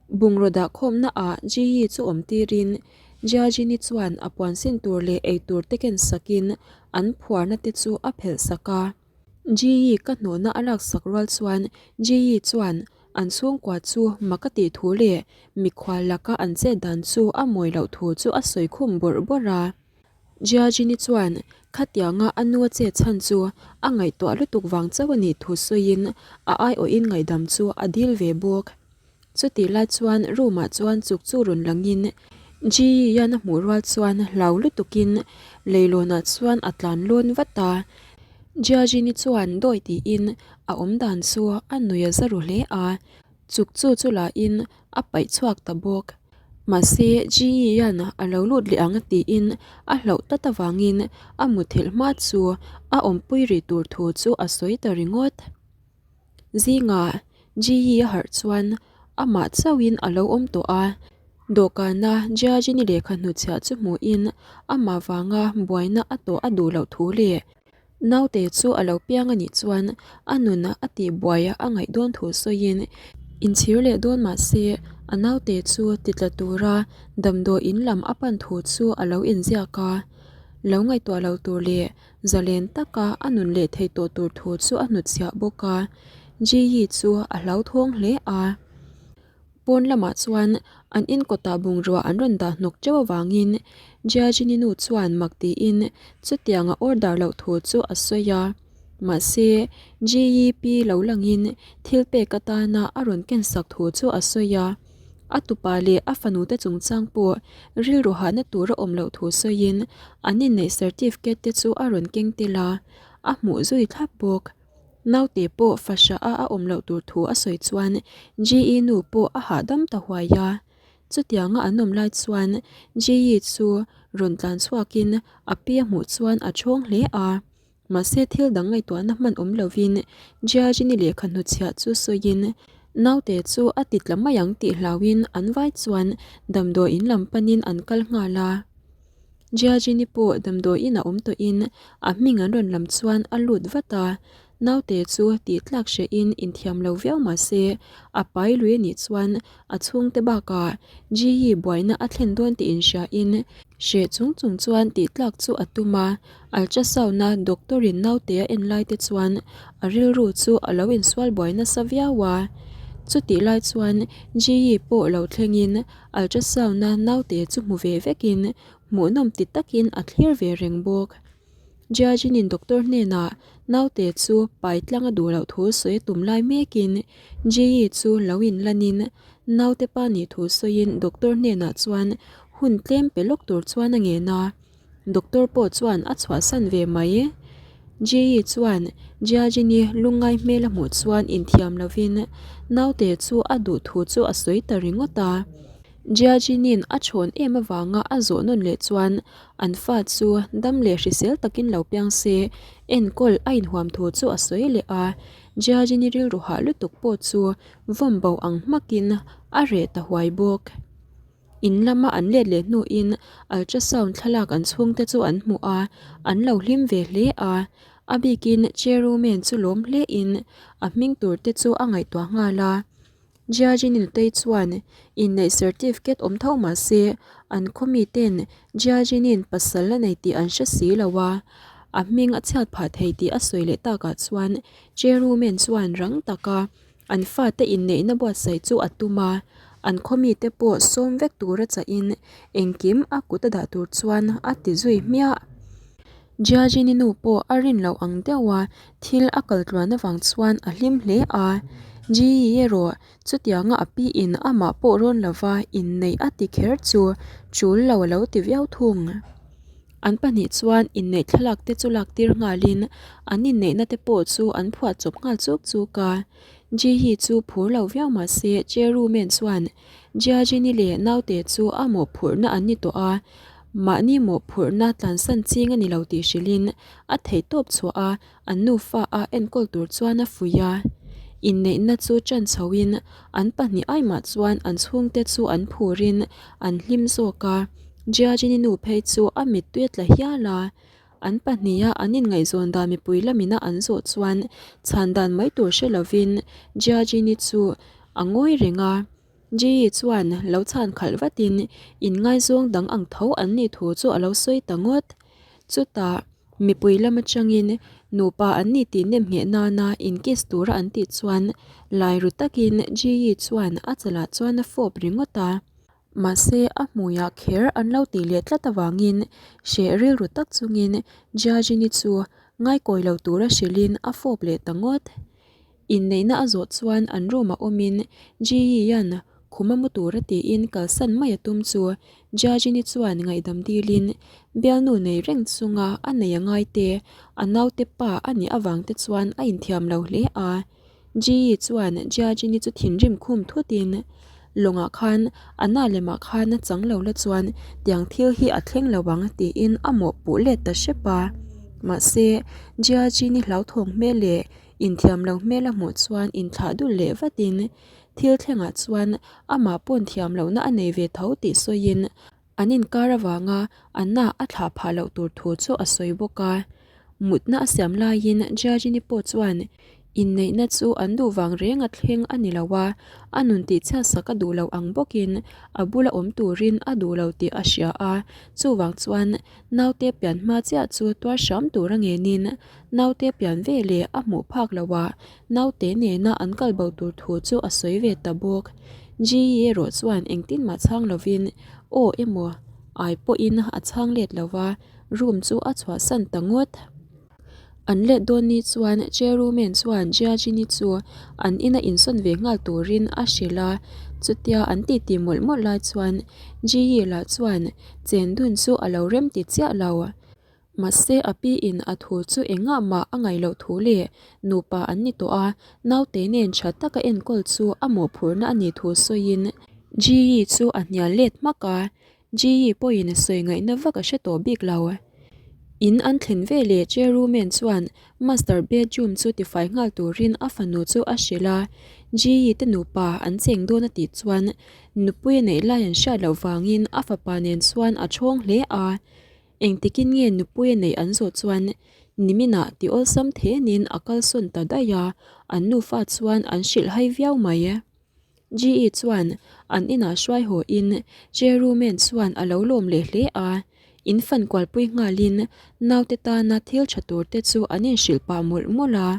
Bungraw dah khawmna ah Ji-yi chu awm tirin Jia-jin-i chuan a puan sin tur leh ei tur te ken sakin an phuarna te chu a phelh sak a. Ji-yi ka hnawhna a laksak rual chuan Ji-yi chuan an chhungkua chu mak a tih thu leh mikhual laka an chet dan chu a mawi loh thu chu a sawi khum bawrh bawrh a. Jiajini chuan khatianga a nu a chet chhan chu a ngaihtuah lutuk vang chauh a nih thu sawiin a aiawhin ngaihdam chu a dil ve bawk. Chutih lai chuan room ah chuan chuk chu rawn langin Ji-i-an a hmuh rual chuan hlau lutukin leilawnah chuan a tlan lawn vat a. Jiajini chuan dawi tiin a awmdan chu a nuih a za ru hle a, chuk chu chu lahin a paih chhuak ta bawk. Mahse Ji-i-an a lo lut leh ang tiin a hlauh tlat avangin a muthilh hma chu a awmpui rih tur thu chu a sawi ta ringawt. Zingah Ji-i a harh chuan amah chauhin a lo awm tawh a, dawhkana Jiajini lehkha hnutchhiah chu hmuhin amah vanga buaina a tawh a duh loh thu leh naute chu a lo piang a nih chuan a nun a tihbuai a ngaih dawn thu sawiin inchhir leh dawn mah se a naute chu titla tura damdawi in lam a pan thu chu a lo inziak a, lo ngaihtuah lo tur leh Zalen taka a nun leh thei tawh tur thu chu a hnutchhiah bawk a, Ji-yi chu a hlauthawng hle a. Pawn lamah chuan an in kawtah bungrua an rawn dah hnawk teuh avangin Jiajini nu chuan mak tiin chutiang a order loh thu chu a sawi a. Mahse, Ji-yi pi lo langin thil pek atana a rawn ken sak thu chu a sawi a. A tupa leh a fanute chungchang pawh rilru hahna tur a awm loh thu sawiin an inneih certificate te chu a rawn keng tel a, a hmuh zui thlap bawk. Naute pawh fahrah a a awm loh tur thu a sawi chuan GE nu pawh a hahdam ta huai a. Chutianga an awm lai chuan GE chu rawn tlan chhuakin a pi a hmuh chuan a chhawng hle a. Mahse thil dang ngaihtuahna hman awm lovin Jiajini lehkha hnuchhiah chu sawiin naute chu a ti tla mai ang tih hlauhin an vai chuan damdawi in lam panin an kal nghal a. Jiajini pawh damdawi in a awm tawhin a hming an rawn lam chuan a lut vat a, naute chu tih tlak hrehin inthiam lo viau mahse a pai lui anih chuan a chhungte bakah Ji-yi buaina a thlen dawn tih inhriain Hreh chung chung chuan tih tlak chu a tum a, ultrasound-a doctor-in naute a en lai te chuan a rilru chu a lo insual buai nasa viau a. Chutih lai chuan Ji-yi pawh lo thlengin ultrasound-a naute chu hmu ve vekin hmuhnawm ti takin a thlir ve reng bawk. Jiajin-in doctor hnenah naute chu pai tlang a duh loh thu sawi a tum lai mekin Ji-yi chu lo inlanin naute pa nih thu sawiin doctor hnenah chuan hun tlem pe lawk tur chuan a ngen a, doctor pawh chuan a chhuahsan ve mai. Ji-yi chuan Jiajin-i lungngai hmel a hmuh chuan inthiam lovin naute chu a duh thu chu a sawi ta ringawt a. Jiajin-in a chhawn em avanga a zawh nawn leh chuan an fa chu dam leh hrisel takin lo piang se enkawl a inhuam thu chu a sawi leh a, Jiajin-i rilru hah lutuk pawh chu vawm bo ang hmakin a reh ta huai bawk. In lama an let leh hnuin ultrasound thlalak an chhungte chu an hmuh a, an lo hlim ve hle a. A bikin Cherumen chu lawm hlein a hming tur te chu a ngaihtuah nghal a. Jiajini nutei chuan inneih certificate awm tho mah se an khaw miten Jiajinin pasal a nei tih an hre si lo a, a hming a chhiat phah thei tih a sawi leh takah chuan Cherumen chuan rang taka An fate inneihna buatsaih chu a tum a, an khaw mite pawh sawm vek tura chahin engkim a kut a dah tur chuan a ti zui hmiah. Jiajini nu pawh a rin loh ang deuha thil a kal tluan avang chuan a hlim hle a, Ji-yi erawh chutianga a piin amah pawh rawn lova inneih a ti kher chu tul lo a lo ti viau thung. An pahnih chuan inneih thlalak te chu lak tir nghalin an inneihna te pawh chu an phuah chawp nghal chuk chuk a. Ji-hee chu phur lo viau mah se Chairwoman chuan Jia-jin-i leh naute chu a mawhphurhna an ni tawh a, mahni mawhphurhna tlansan ching a ni lo tih hrilhin a theihtawp chhuah a, an nufa a enkawl tur chuan a fuih a. Inneihna chu ṭan chhoin an pahnih aimah chuan an chhungte chu an phurin an hlim zawk a. Jiajini nu phei chu a mittui a tla hial a. An pahniha an inngaihzawn dan mipui lamina an zawh chuan chhan dan mai tur hre lovin Jiajini chu a ngawi reng a. Ji chuan lo chhan khalh vatin inngaizawng dang ang tho an nih thu chu a lo sawi ta ngawt. Chutah mipui lam atangin nupa an ni tih nem ngheh nana inkiss tura an tih chuan lai ru takin Ji chuan a chalah chuan a fawp ringawt a. Mahse a hmuiah kher an lo tih leh tlat avangin hreh rilru tak chungin Jiajini chu ngaikawi lo tura hrilhin a fawp leh ta ngawt. Inneihna a zawh chuan an room ah awmin Ji-Yi-a'n khum a mu tura tiin kalsan mai a tum chu Jia-Jin-i chuan ngaihdam dilin bialnu nei reng chunga a nei a ngai te, a naute pa a nih avang te chuan a inthiam lo hle a. Ji-Yi chuan Jia-Jin-i chu thinrim khum thutin lawngah khan a na lemah khan a chang lo la chuan tiang thil hi a thleng lo ang tiin a mawhpuh let ta hrep a. Mahse, Jia-Jin-i hlauthawng hmel leh Inthiam lo hmel a hmuh chuan inthlah dul leh vatin thil thlengah chuan amah pawn thiam lohna a nei ve tho tih sawiin an inkar avanga a na a thlah phah loh tur thu chu a sawi bawk a. Mutna a siam laiin Jiajini pawh chuan inneihna chu an duh vang reng a thleng a ni lo a, a nun tihchhiatsak a duh loh ang bawkin a bula awm turin a duh lo tih a hria a, chuvang chuan naute pian hma chiah chu tuar hram tur a ngenin Naute pian ve leh a hmuh phak lo a, naute nena an kal bo tur thu chu a sawi ve ta bawk. Ji erawh chuan engtin mah chhang lovin aw emaw ai pawhin a chhang let lo va, room chu a chhuahsan ta ngawt. An let dawn ni chuan Chairwoman chuan Jia Jin-i chu an ina insawn ve nghal turin a hrilh a, chutia an titi mawlh mawlh lai chuan Ji lah chuan chen dun chu a lo rem ti chiah lo. Mahse a pi in a thu chu engah mah a ngaih loh thu leh nupa an ni tawh a, naute nen tha taka enkawl chu a mawhphurhna a nih thu sawiin Ji chu a hnial let hmak a, Ji pawhin sawi ngaihna vak a hre tawh bik lo. In an thlen veleh Chairwoman chuan master bedroom chu tifai nghal turin a fanu chu a hrilh a, Ji te nupa an cheng dawn a tih chuan nupui a neih lai an hriat loh vangin a fapa nen chuan a chhawng hle a. Engtikin nge nupui a neih an zawh chuan niminah ti awlsam thenin a kalsawn ta daih a, an nufa chuan an hrilh hai viau mai. GE chuan an inah hruai haw in Chairwoman chuan a lo lawm leh hle a, in fan kualpui nghalin naute tana thil tha tur te chu an inhrilh pah mawlh mawlh a.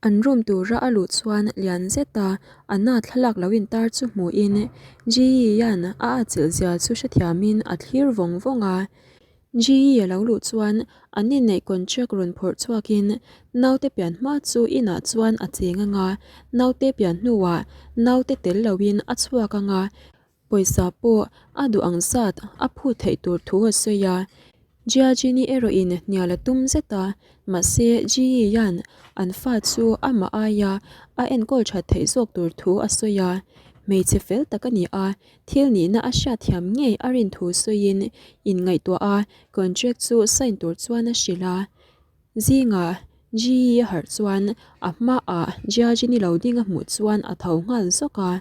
An room tura a luh chuan lian zeta a na thlalak lo intar chu hmuhin Ji-i-a'n a atchilh zia chu hrethiamin a thlir vawng vawng a. Ji-i a lo luh chuan an inneih contract rawn phawrh chhuakin naute pian hma chu inah chuan a cheng anga, naute pian hnuah naute tel loin a chhuak anga, Pawisa pawh a duh ang zat a phut theih tur thu a sawi a, Jiajini erawhin hnial a tum zet a, mahse Ji-i-a'n an fa chu amah aia a enkawl that theih zawk tur thu a sawi a, hmeichhe fel tak a ni a, thil nihna a hriatthiam ngei a rin thu sawiin inngaihtuah a, contract chu sign tur chuan a hrilh a. Zingah Ji a harh chuan a hmaah Jiajini lo ding a hmuh chuan a tho nghal zawk a.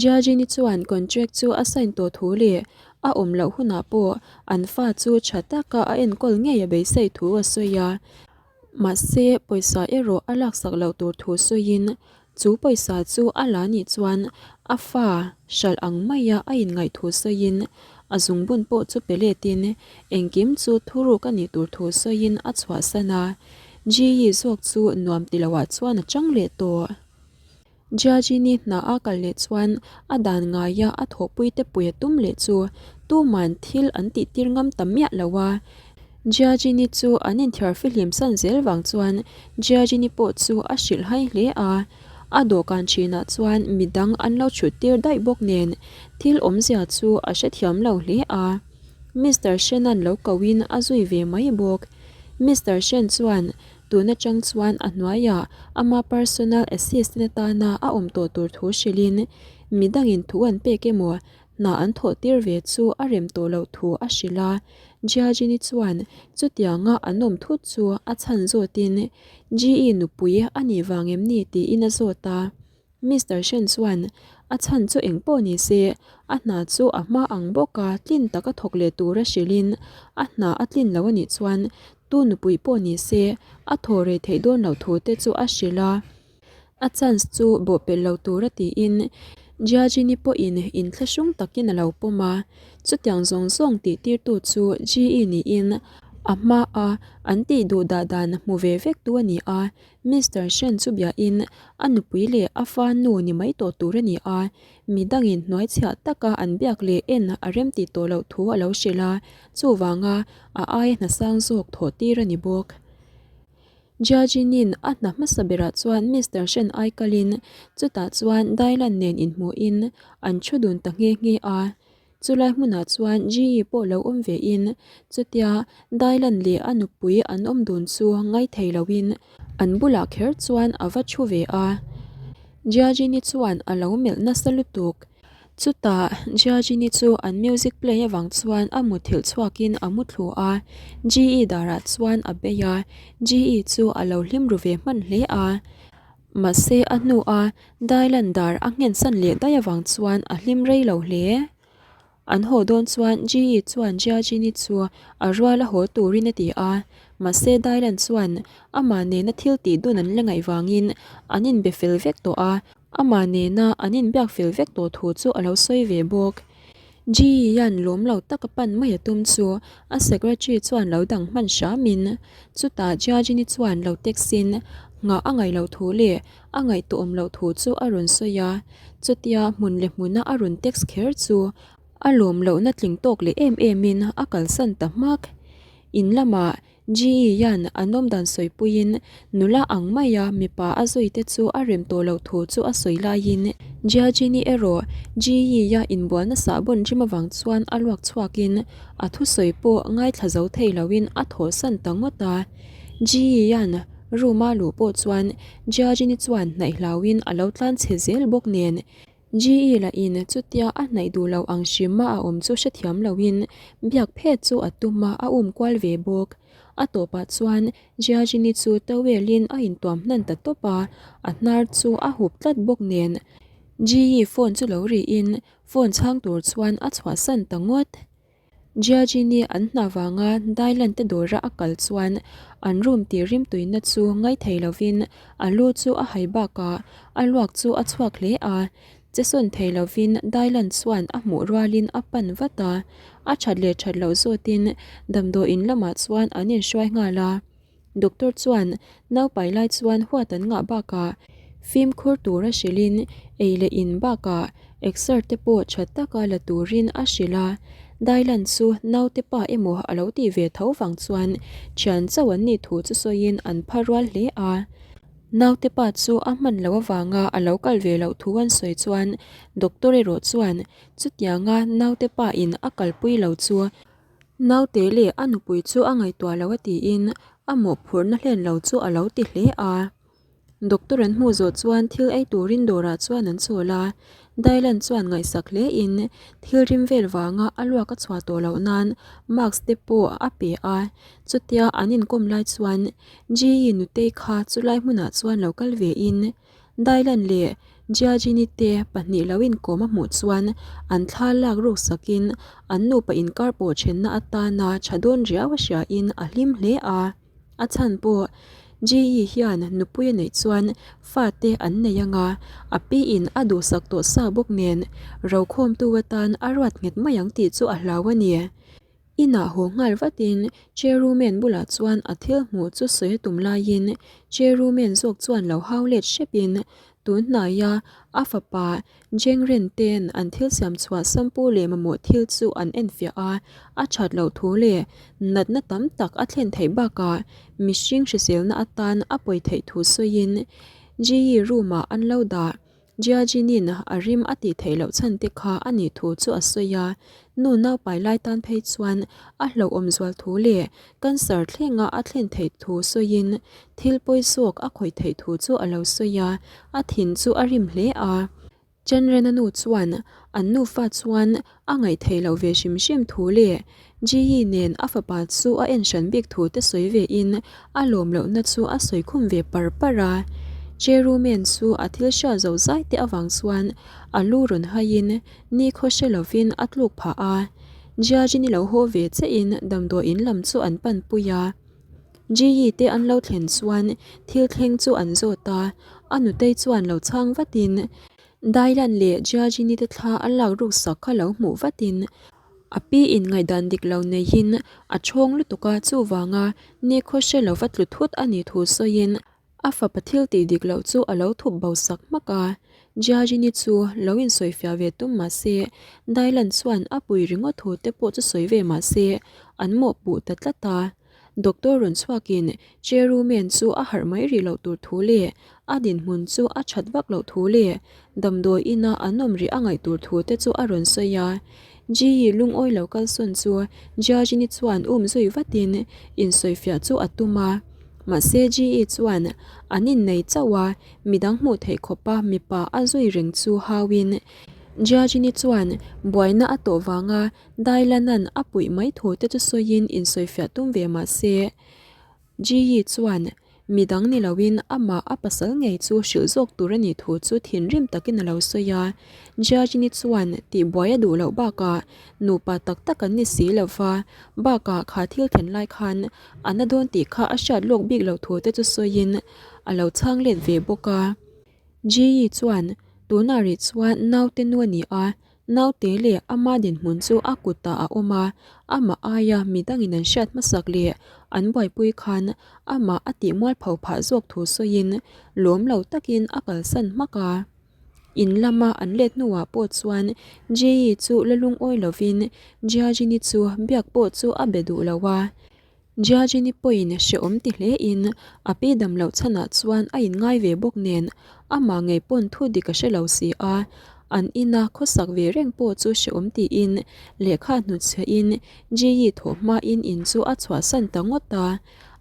Jiajini chuan contract chu a sign tawh thu leh a awm loh hunah pawh an fa chu tha taka a enkawl ngei a beisei thu a sawi a. Mahse pawisa erawh a laksak loh tur thu sawiin Chu pawisa chu a la nih chuan a fa hralh ang maia a inngaih thu sawiin a zungbun pawh chu pe letin engkim chu thuruk a nih tur thu sawiin a chhuahsan a. Ji-yi zawk chu nuam ti loah chuan a chang leh tawh. Jiajini hna a kal leh chuan a dan ngaia a thawhpuite pui a tum leh chu tuman thil an tihtir ngam ta miah lo a. Jiajini chu an inthiar fihlim san zel vang chuan Jiajini pawh chu a hrilh hai hle a, a dawhkan thinah chuan midang an lo chhut tir daih bawk nen thil awmzia chu a hrethiam lo hle a. Mister Shen-a'n lo kohin a zui ve mai bawk. Mister Shen chuan tun atang chuan a hnuaiah ama personal assistant atana a awm tawh tur thu hrilhin midangin thu an pek emaw Hna an thawh tir ve chu a rem tawh loh thu a hrilh a, Jiajini chuan chutianga an awm thut chu a chhan zawtin GE nupui a nih vang em ni tiin a zawt a. Mister Shen chuan a chhan chu eng pawh ni se, a hna chu a hma ang bawka tlin taka thawk leh tura hrilhin a hna a tlin lo a nih chuan tu nupui pawh ni se a thaw rei theih dawn loh thu te chu a hrilh a. A chance chu bawhpelh lo tura tiin Jiajini pawhin inthlahrung takin a lo pawm a, chutiang zawng zawng tih tirtu chu Ji-i niin a hmaa an tih duh dah dan hmu ve vek tu a ni a, Mister Shen chu biain a nupui leh a fa nu ni mai tawh tur a ni a, mi dangin hnuaichhiah taka an biak leh en a rem tih tawh loh thu a lo hrilh a, chuvanga a aia hna sang zawk thawh tir a ni bawk. Jiajinin a hna hmasa berah chuan Mister Shen ai kalin chutah chuan Dailan nen inhmuhin an thu dun ta nghe nghe a. Chulai hmunah chuan Ji-yi pawh lo awm vein chutia Dailan leh a nupui an awm dun chu ngai thei loin an bulah kher chuan a va thu ve a. Jiajini chuan a lo melh nasa lutuk. Chutah Jiajini chu an music play avang chuan a muthilh chhuakin a mu thlu a, Ji-i darah chuan a bei a, Ji-i chu a lo hlim ru ve hman hle a. Mahse a hnua Dailan dar a nghensan leh daih avang chuan a hlim rei lo hle. An haw dawn chuan Ji-i chuan Jiajini chu a rual a haw turin a ti a, mahse Dailan chuan amah nena thil tih dun an la ngaih vangin an inbe fel vek tawh a, Amah nena an inbiak fel vek tawh thu chu a lo sawi ve bawk. Ji hian lawm lo taka pan mai a tum chu a secretary chuan lo dang hman hramin chutah Jiajini chuan lo text in nghah a ngaih loh thu leh a ngaihtuahawm loh thu chu a rawn sawi a. Chutia hmun leh hmuna a rawn text kher chu a lawm lohna tling tawk leh em emin a kalsan ta hmak. In lamah GE hian an awmdan sawipuiin nula ang maia mipa a zuite chu a rem tawh loh thu chu a sawi laiin Jiajini erawh GE-a inbualna sahbawn rim avang chuan a luak chhuakin a thusawi pawh ngaithla zo thei loin a thawhsan ta ngawt a. GE hian room-a luh pawh chuan Jiajini chuan hnaih hlauin a lo tlan chhe zel bawk nen GE lahin chutia a hnaih duh lo ang hrima a awm chu hrethiam loin biak phet chu a tum a, a um kual ve bawk. A tawpah chuan Jiajini chu towel-in a intuam hnan ta tawp a, a hnar chu a hup tlat bawk nen GE phone chu lo rihin phone chhang tur chuan a chhuahsan ta ngawt. Jiajini an hna vanga Dailan te dawra a kal chuan an room tih rimtuina chu ngaithei lovin a lu chu a hai bakah a luak chu a chhuak hle a, che sawn thei lovin Dailan chuan a hmuh rualin a pan vat a, a that leh that loh zawtin damdawiin lamah chuan an inhruai nghal a. Doctor chuan naupai lai chuan huat an ngah bakah fimkhur tura hrilhin ei leh in bakah exer te pawh tha taka la turin a hrilh a. Dailan chu naute pa emaw a lo tih ve tho vang chuan thian chauh an nih thu chu sawiin an pha rual hle a. Naute pa chu a hman loh avanga a lo kal ve loh thu an sawi chuan doctor erawh chuan chutianga naute pa in a kalpui lo chu Naute leh a nupui chu a ngaihtuah lo a tiin a mawhphurhna hlen lo chu a lo ti hle a. Doctor an hmuh zawh chuan thil ei turin dawrah chuan an chawl a, Dylan chuan ngaihsak hle in thil rim vel vanga a luak a chhuah tawh loh nan mask te pawh a pe a, chutia an inkawm lai chuan Ji-i nutei kha chulai hmunah chuan lo kal ve in Dailan leh Jiajini te pahnih lo inkawm a hmuh chuan an thla lak ruk sakin an nupa inkar pawh thenna atana tha dawn riau a hriain a hlim hle a. A chhan pawh Ji-i hian nupui a neih chuan fate an nei anga a piin a duhsak tawh sa bawk nen rokhawmtu atan a ruat nghet mai ang tih chu a hlau a ni. Inah haw nghal vatin Chairwoman bulah chuan a thil hmuh chu sawi a tum laiin Chairwoman zawk chuan lo hau let hrepin tun hnaia a fapa Jengren ten an thil siam chhuah sampu leh mamawh thil chu an enfiah a, a that loh thu leh natna tam tak a thlen theih bakah mihring hriselna atan a pawi theih thu sawiin GE room-ah an lo dah. Jiajinin a rim a tih theih loh chhan te kha a nih thu chu a sawi a, nu naupai lai tan phei chuan a hlauhawm zual thu leh cancer thlenga a thlen theih thu sawiin thil pawi zawk a khawih theih thu chu a lo sawi a, a thin chu a rim hle a. Chenrena nu chuan an nufa chuan A ngaihtheih loh ve hrim hrim thu leh Ji-yi nen a fapa chu a en hran bik thu te sawi ve in a lawm lohna chu a sawi khum ve par par a. Cherumen chu a thil hriat zo zai te avang chuan a lu rawn hai in nikhaw hre lovin a tluk phah a. Jiajin i lo haw ve che in damdawiin lam chu an pan pui a. Ji-yi te an lo thlen chuan thil thleng chu an zawt a, a nutei chuan lo chhang vat in. Dailan leh Jiajini te thla a lak ruk sak kha lo hmuh vatin a pi in ngaihdan dik lo neihin a chhawng lutuk a, chuvanga nikhaw hre lova tlu thut a nih thu sawiin a fapa thil tih dik loh chu a lo thup bo sak hmak a. Jiajini chu lo insawifiah ve tum mah se Dailan chuan a pui ringawt thu te pawh chu sawi ve mah se an mawhpuh ta tlat a. Doctor rawn chhuakin Cherumen chu a harh mai rih loh tur thu leh a dinhmun chu a that vak loh thu leh damdawi ina an awm rih a ngaih tur thu te chu a rawn sawi a. Ji lungawi lo kalsawn chu Jiajini chuan um zui vatin insawifiah chu a tum a. Mahse Ji chuan an innei chauh a, midang hmuh theih khawpa mipa a zui reng chu hauin Jiajini chuan buaina a tawh vanga Dailanan a puih mai thu te chu sawiin insawifiah tum ve mah se, Ji-yi chuan midang ni loin amah a pasal ngei chu hrilh zawk tur a nih thu chu thinrim takin a lo sawi a. Jiajini chuan tihbuai a duh loh bakah nupa tak tak an ni si lo va, bakah kha thil then lai khan a na dawn tih kha a hriat lawk bik loh thu te chu sawiin a lo chhang let ve bawk a. Ji-yi chuan tunah rih chuan naute nu a ni a, Naute leh ama dinhmun chu a kutah a awm a, amah aia midangin an hriat hmasak leh an buaipui khan amah a tih mualpho phah zawk thu sawiin lawm lo takin a kalsan hmak a. In lama an let hnuah pawh chuan Jee chu la lungawi lovin Jiajini chu biak pawh chu a be duh lo a. Jiajini pawhin hrehawm ti hlein a pi dam loh chhanah chuan a inngai ve bawk nen amah ngei pawn thu dik a hre lo si a, an ina khawsak ve reng pawh chu hrehawm tiin lehkha hnutchhiahin Ji-yi thawh hmain in chu a chhuahsan ta ngawt a.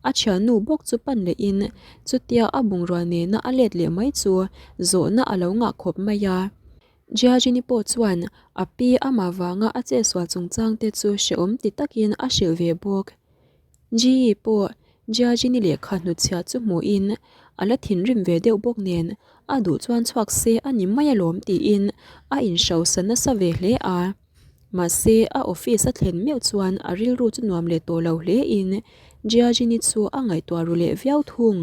A thiannu bawk chu pan lehin chutia a bungrua nena a let leh mai chu zawhna a lo ngah khawp mai a. Jiajini pawh chuan a pi amah vanga a chetsual chungchang te chu hrehawm ti takin a hrilh ve bawk. Ji pawh Jiajini lehkha hnutchhiah chu hmuhin a la thinrim ve deuh bawk nen a duh chuan chhuak se a ni mai alawm tiin a inhrosa nasa ve hle a. Mahse a office a thlen meuh chuan a rilru chu nuam leh tawh lo hlein Jiajini chu a ngaihtuah ru leh viau thung.